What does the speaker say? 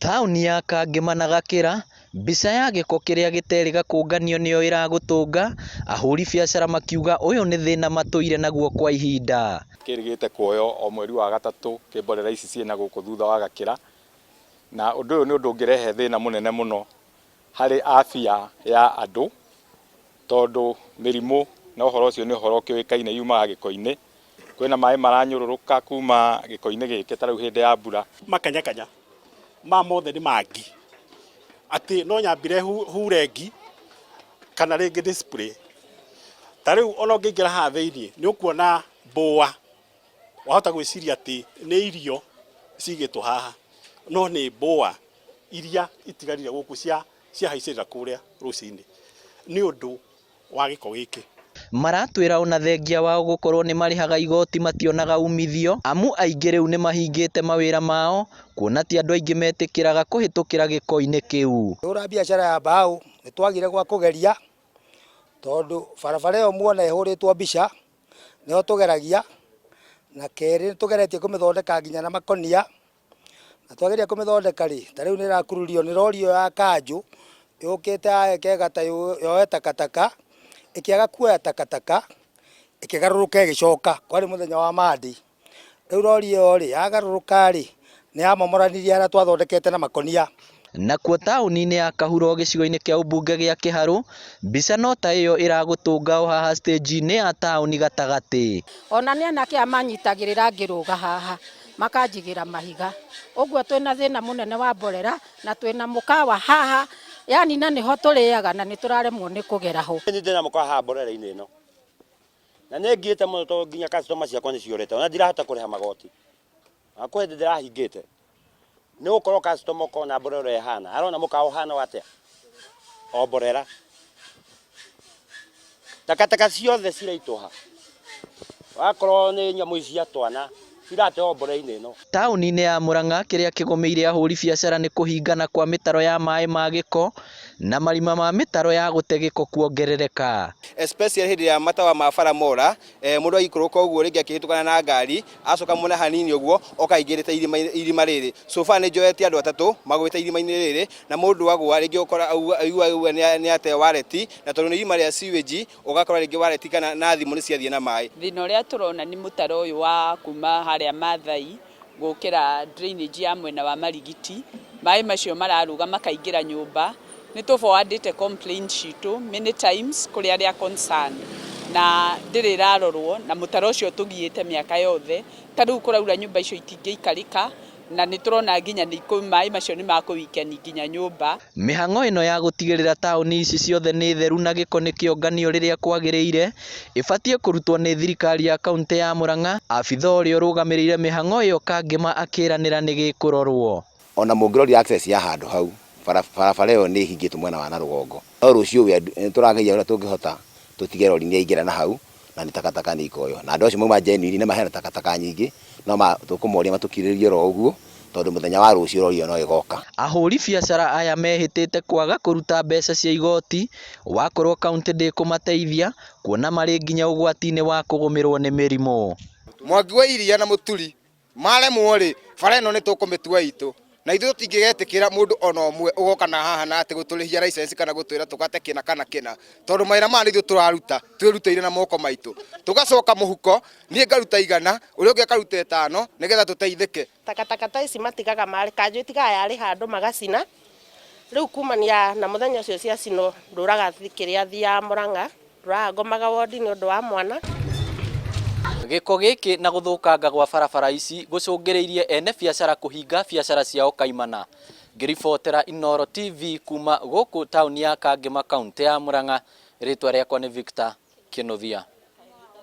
Taũni ya Kangema na Gakĩra, mbica ya gĩko kĩrĩa gĩterĩga kũnganio nĩyo ĩragũtũnga, ahũri biacara makiuga ũyũ nĩ thĩna matũire naguo kwa ihinda. Kĩrĩgĩte kuoywo o mweri wa gatatũ kĩ mborera ici ciĩna gũkũ thutha wa Gakĩra, na ũndũ ũyũ nĩ ũndũ ũngĩrehe thĩna mũnene mũno harĩ afya ya andũ, tondũ mĩrimũ na ũhoro ũcio nĩ ũhoro ũkĩũĩkaine yumaga gĩko-inĩ. Kwĩna maĩ maranyũrũrũka kuma gĩko-inĩ gĩkĩ ta rĩu hĩndĩ ya mbura. Makanyakanya ma mothe nĩ ma ngi, atĩ no nyambire hure ngi kana rĩngĩ ndĩ spray. Ta rĩu ona ũngĩingĩra haha thĩiniĩ nĩ ũkuona mbũa, wahota gwĩciria atĩ nĩ irio cigĩtwo haha, no nĩ mbũa iria itigarire gũkũ cia ciahaicĩrĩra kũrĩa rũcinĩ nĩ ũndũ wa gĩko gĩkĩ. Maratwĩra ona thengia wao gũkorwo nĩ marĩhaga igoti mationaga umithio amu aingĩ rĩu nĩ mahingĩte mawĩra mao kuona ti andũ aingĩ metĩkĩraga kũhĩtũkĩra gĩko-inĩ kĩu. Hũra biacara ya mbaũ nĩ twagire gwa kũgeria tondũ barabara ĩyo muona ĩhũrĩtwo mbica nĩho tũgeragia na kerĩ nĩ tũgeretie kũmĩthondeka nginya na makonia. Na twageria kũmĩthondeka rĩ, ta rĩu nĩ ĩrakururio nĩ rori ĩyo ya kanjũ, yũkĩte haha ĩkegata yoe takataka, ĩkĩaga kuoya takataka, ĩkĩgarũrũka ĩgĩcoka, kwarĩ mũthenya wa Monday. Rĩu rori ĩyo rĩ, yagarũrũka rĩ, nĩ yamomoranirie harĩa twathondekete na makonia. Nakuo taũni-inĩ ya Kahuro gĩcigo-inĩ kĩa ũmbunge gĩa Kĩharũ, mbica no ta ĩyo ĩragũtũnga o haha stage-inĩ ya taũni gatagatĩ. Ona nĩ anake aya manyitagĩrĩra ngĩrũga haha. Makanjigĩra mahiga. Ũguo twĩna thĩna mũnene wa mborera na twĩna mũkawa haha, yani na nĩho tũrĩaga na nĩ tũraremwo nĩ kũgera ho. Niĩ ndĩna mũkawa haha mborera-inĩ ĩno na nĩ ngiĩte mũno tondũ nginya customer ciakwa nĩ ciũrĩte ona ndirahota kũrĩha magoti na kwĩ hĩndĩ ndĩrahingĩte nĩ gũkorwo customer ũkona mborera ũrĩa ĩhana arona mũkawa ũhana atĩa o mborera. Takataka ciothe ciraitwo ha? Wakorwo nĩ nyamũ ici cia twana cirateo mborera-inĩ ĩno. Taũni-inĩ ya Murang'a kĩrĩa kĩgũmĩire ahũri biacara nĩ kũhingana kwa mĩtaro ya maĩ ma gĩko na marima ma mĩtaro ya gũte gĩko kuongerereka. Especially hĩndĩ ĩrĩa matawa ma bara mora, mũndũ agĩikũrũka ũguo rĩngĩ akĩhĩtũkana na ngari, acoka mwena hanini ũguo oka aingĩrĩte irima rĩrĩ. So far nĩ njoete andũ atatũ magũĩte irima-inĩ rĩrĩ na mũndũ agũa rĩngĩ ũkora aigua nĩ ate wallet na tondũ nĩ irima rĩa sewage ũgakora rĩngĩ wallet kana na thimũ nĩ ciathiĩ na maĩ. Thĩna ũrĩa tũrona nĩ mũtaro ũyũ wa kuma harĩa Mathai gũkĩra drainage ya mwena wa Marigiti, maĩ macio mararũga makaingĩra nyũmba. Nĩ tũ forward ĩte complaint citũ many times kũrĩ arĩa concerned na ndĩrĩ ĩrarorwo na mũtaro ũcio ũtũgiĩte mĩaka yothe. Ta rĩu kũraura nyũmba icio itingĩikarĩka na nĩ tũrona nginya maĩ macio nĩ makũ weaken nginya nyũmba. Mĩhang'o ĩno ya gũtigĩrĩra taũni ici ciothe nĩ theru na gĩko nĩ kĩonganio rĩrĩa kwagĩrĩire ĩbatiĩ kũrutwo nĩ thirikari ya kauntĩ ya Murang'a, abitha ũrĩa ũrũgamĩrĩire mĩhang'o ĩyo Kangĩma akĩranĩra nĩ gĩkũrorwo. Ona mũngĩrorire access ya handũ hau, barabara ĩyo nĩ ĩhingĩtwo mwena wa na rũgongo. No rũciũ nĩ tũrageria ũrĩa tũngĩhota tũtige rori nĩ yaingĩra na hau na nĩ takataka nĩ ikoywo. Na andũ acio mauma genuine nĩ maheana takataka nyingĩ no tũkũmoria matũkirĩrĩrie oro ũguo tondũ mũthenya wa rũciũ rori ĩyo no ĩgoka. Ahũri biacara aya mehĩtĩte kwaga kũruta mbeca cia igoti wakorwo kauntĩ ndĩkũmateithia kuona marĩ nginya ũgwati-inĩ wa kũgũmĩrwo nĩ mĩrimũ. Mwangi wa Iria na Mũturi Maremwo-rĩ, bara ĩno nĩ tũkũmĩtua itũ, na ithuĩ tũtingĩgetĩkĩra mũndũ o na ũmwe ũgoka na haha na atĩ gũtũrĩhia license kana gũtwĩra tũgate kĩna kana kĩna, tondũ mawĩra maya nĩ ithuĩ tũraruta twĩrutĩire na moko maitũ, tũgacoka mũhuko, niĩ ngaruta igana, ũrĩa ũngĩ akaruta ĩtano, nĩgetha tũteithĩke. Takataka ta ici matigaga marĩ, kanjũ ĩtigaga yarĩha andũ magacina, rĩu kumania na mũthenya ũcio ciacinwo ndũraga kĩrĩa thiaga Mũrang'a. Ndũraga ngomaga wondi nĩ ũndũ wa mwana. Gĩko gĩkĩ na gũthũkanga gwa barabara ici gũcũngĩrĩirie ene biacara kũhinga biacara ciao kaimana. Ngĩribotera Inooro TV kuma gũkũ taũni ya Kangema kauntĩ ya Murang'a, rĩtwa rĩakwa nĩ Victor Kĩnuthia.